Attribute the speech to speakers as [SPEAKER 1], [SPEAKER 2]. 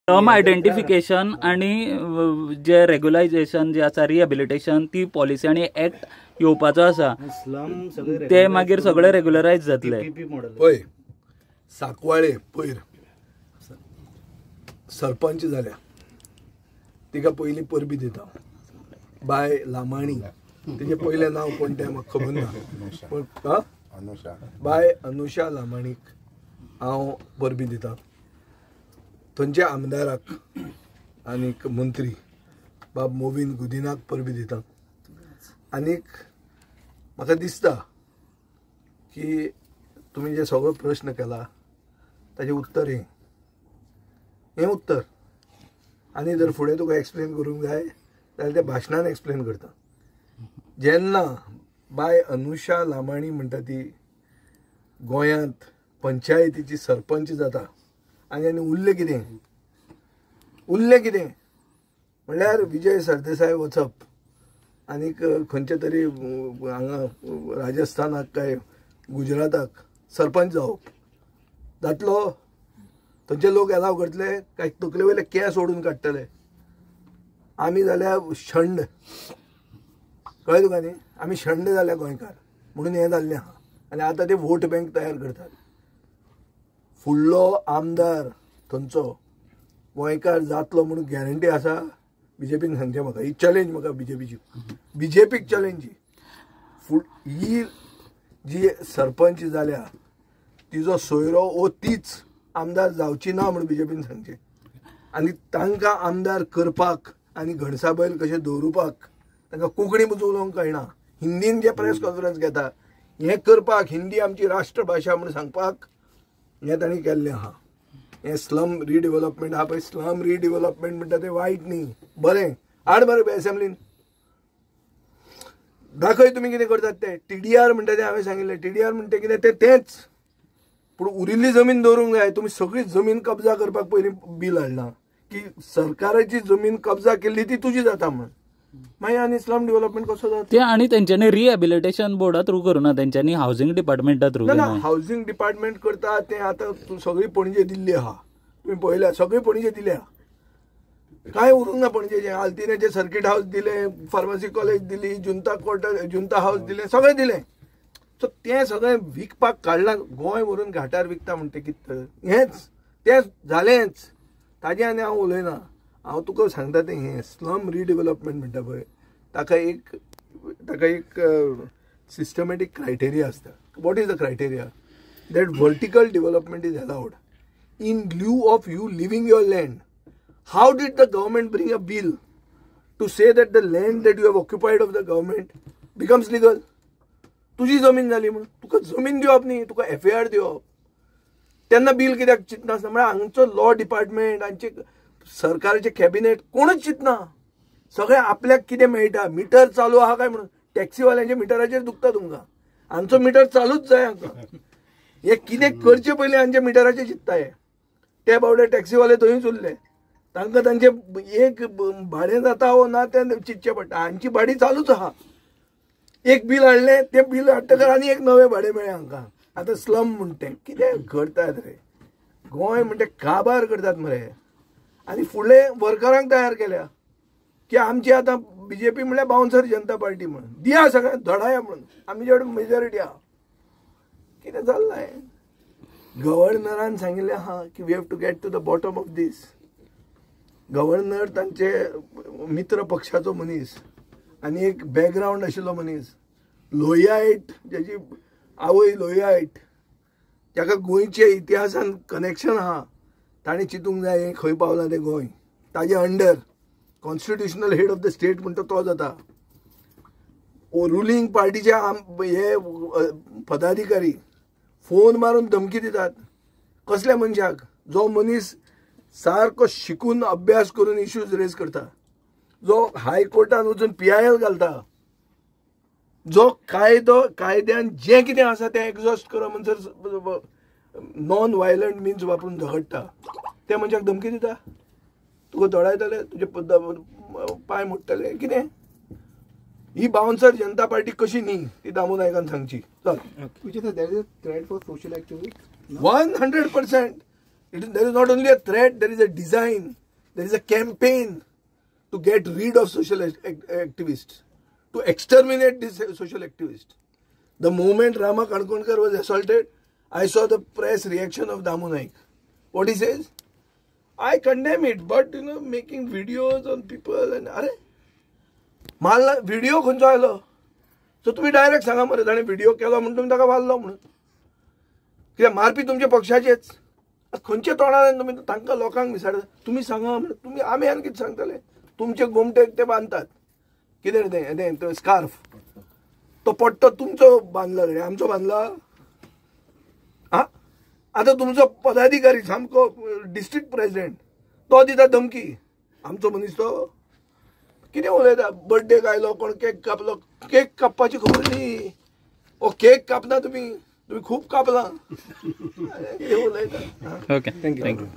[SPEAKER 1] Term identification आणि जे रेग्युलायझेशन जे आसा, rehabilitation, ती पॉलिसी आनी एक्ट येवपाचो आसा, ते मागीर सगळे रेग्युलरायज जातले.
[SPEAKER 2] पळय साकवाळे पयर सरपंच जाल्या, तिका पयलीं परबी दिता बाय लामाणी, तिचें पयलें नांव कोण तें म्हाका खबर ना, पूण बाय अनुषा लामाणीक हांव परबी दिता. थंयच्या आमदाराक आनीक मंत्री बाब मोविन गुदिनाक परबी दिता. आनीक म्हाका दिसता की तुमी जे सगळो प्रश्न केला ताजें उत्तर हें हें उत्तर, आनी जर फुडें तुका एक्सप्लेन करूंक जाय जाल्यार त्या भाशणान एक्सप्लेन करता. जेन्ना बाय अनुषा लामाणी म्हणटा ती गोंयांत पंचायतीची सरपंच जाता आनी आनी उरलें कितें, उरलें कितें म्हणल्यार विजय सरदेसाय वचप आनीक खंयच्या तरी हांगा राजस्थानाक काय गुजराताक सरपंच जावप जातलो, थंयचे लोक एलाव करतले काय तकले वयले केंस ओडून काडटले. आमी जाल्यार शंड, कळ्ळें तुका न्ही, आमी शंड जाल्या गोंयकार म्हणून हें जाल्लें आहा. आनी आतां ते वोट बँक तयार करतात. फुडलो आमदार थंयचो गोंयकार जातलो म्हणून गॅरंटी आसा बीजेपीन सांगचें म्हाका, ही चॅलेंज म्हाका बीजेपीची, बीजेपीक चॅलेंज. ही जी सरपंच जाल्या तिजो सोयरो ओ तीच आमदार जावची ना म्हणून बीजेपीन सांगचें. आनी तांकां आमदार करपाक आनी घणसाबैल कशें दवरुपाक तांकां कोंकणी पसून उलोवंक कळना, हिंदीन जे प्रेस कॉन्फरन्स घेता हें करपाक, हिंदी आमची राष्ट्रभाशा म्हणून सांगपाक हें तांणी केल्लें आहा. हें स्लम रिडेवलपमेंट आहा पळय, स्लम रिडेवलपमेंट म्हणटा तें वायट न्ही, बरें हाड मरे एसेंब्लीन दाखय तुमी कितें करतात तें. टीडीआर म्हणटा तें हांवें सांगिल्लें, टीडीआर म्हणटा कितें तें तेंच, पूण उरिल्ली जमीन दवरूंक जाय. तुमी सगळी जमीन कब्जा करपाक पयलीं बील हाडलां की सरकाराची जमीन कब्जा केल्ली ती तुजी जाता म्हण, मागीर आनी स्लम डेव्हलपमेंट कसो जाता
[SPEAKER 1] ते. आनी तेंच्यांनी रिहेबिलिटेशन बोर्डा थ्रू करूना, तेंच्यांनी हावजींग डिपार्टमेंटा थ्रू.
[SPEAKER 2] ना, हावजींग डिपार्टमेंट करता तें आतां सगळी पणजे दिल्ली आहा, तुमी पळयल्या सगळी पणजे दिल्या, कांय उरूंक ना पणजेचें. आल्तिन्याचें सर्कीट हावस दिलें, फार्मासी कॉलेज दिली, जुंता क्वॉर्टर जुंता हावस दिलें, सगळें दिलें. सो तें सगळें विकपाक काडलां, गोंय व्हरून घाटार विकता म्हणटा कितें हेंच तें जालेंच. ताजें आनी हांव उलयना, हांव तुका सांगता तें हें स्लम रिडेवलपमेंट म्हणटा पळय ताका एक सिस्टमॅटीक क्रायटेरिया आसता. What is the criteria? That vertical development is allowed in lieu of you leaving your land. How did the government bring a bill to say that the land that you have occupied of the government becomes legal? तुजी जमीन जाली म्हणून तुका जमीन दिवप न्ही, तुका FIR दिवप. तेन्ना बील कित्याक चिंतनासना म्हळ्यार हांगचो लॉ डिपार्टमेंट, हांचे सरकाराचे कॅबिनेट कोणूच चिंतना, सगळें आपल्याक कितें मेळटा. मिटर चालू आहा काय म्हणून टॅक्सीवाल्यांच्या मिटराचेर दुखता तुमकां, हांचो मिटर चालूच जाय हांकां. हें कितें करचें पयलीं हांच्या मिटराचेर चिंत्ता हे. ते बावडे टॅक्सीवाले थंयूच उरले, तांकां तांचें एक भाडें जाता वो ना तें चिंतचें पडटा. हांची भाडी चालूच आहा, एक बील हाडलें तें बील हाडटकर आनी एक नवें भाडें मेळ्ळें हांकां. आतां स्लम म्हणटा तें कितें करतात रे, गोंय म्हणटा काबार करतात मरे. आनी फुडले वर्करांक तयार केल्या की आमची आतां बीजेपी म्हणल्यार बाउन्सर जनता पार्टी म्हणून दिया सगळ्यांक धडाया म्हणून, आमचे कडेन मेजॉरिटी आहा. कितें चल्लां हें? गव्हर्नरान सांगिल्लें आहा की we have to get to the bottom of this. Governor तांचे मित्र पक्षाचो मनीस आनी एक बॅकग्रावंड आशिल्लो मनीस, लोहियायट, ज्याची आवय लोहियायट, जाका गोंयच्या इतिहासान कनेक्शन आहा, ताणें चिंतूंक जाय हें खंय पावलां तें गोंय. ताजे under constitutional head of the state म्हणटा तो जाता. रुलींग पार्टीचे हे पदाधिकारी फोन मारून धमकी दितात कसल्या मनशाक, जो मनीस सारको शिकून अभ्यास करून इश्यूज रेज करता, जो हायकोर्टान वचून PIL घालता, जो कायदो कायद्यान जें कितें आसा तें एग्जॉस्ट करप म्हणसर नॉन वायलंट मिन्स वापरून झगडटा, त्या मनशाक धमकी दिता, तुका दडायतले, तुजे पांय मोडटले कितें. ही बाउन्सर जनता पार्टी कशी न्ही ती दामू नायकान सांगची. चल, 100%. It is there is not only a threat, there is a design, there is a campaign to get rid of social activist, to exterminate this social activist. The moment Rama Kankonkar was assaulted, I saw the press reaction of Damu Naik. What he says? I condemn it, but you know, making videos on people and अरे मारला video खंयचो आयलो? So तुमी direct सांगा मरे, ताणें video केलो म्हणून तुमी ताका मारलो म्हणून. कित्याक मारपी तुमच्या पक्षाचेच, खंयच्या तोंडान तुमी तांकां लोकांक मिसाडटा? तुमी सांगा म्हणून तुमी, आमी आनी कितें सांगतले? तुमचे गोमटेक ते बांदतात कितें तें तें स्कार्फ, तो पट्टो तुमचो बांदला रे, आमचो बांदला? आं, आतां तुमचो पदाधिकारी सामको डिस्ट्रिक्ट प्रेसिडेंट तो दिता धमकी, आमचो मनीस तो कितें उलयता? बर्थडेक आयलो कोण केक कापलो, केक कापपाची खबर न्ही, ओ केक कापना तुमी, तुमी खूब कापला, कितें उलयता?
[SPEAKER 1] Okay, thank you.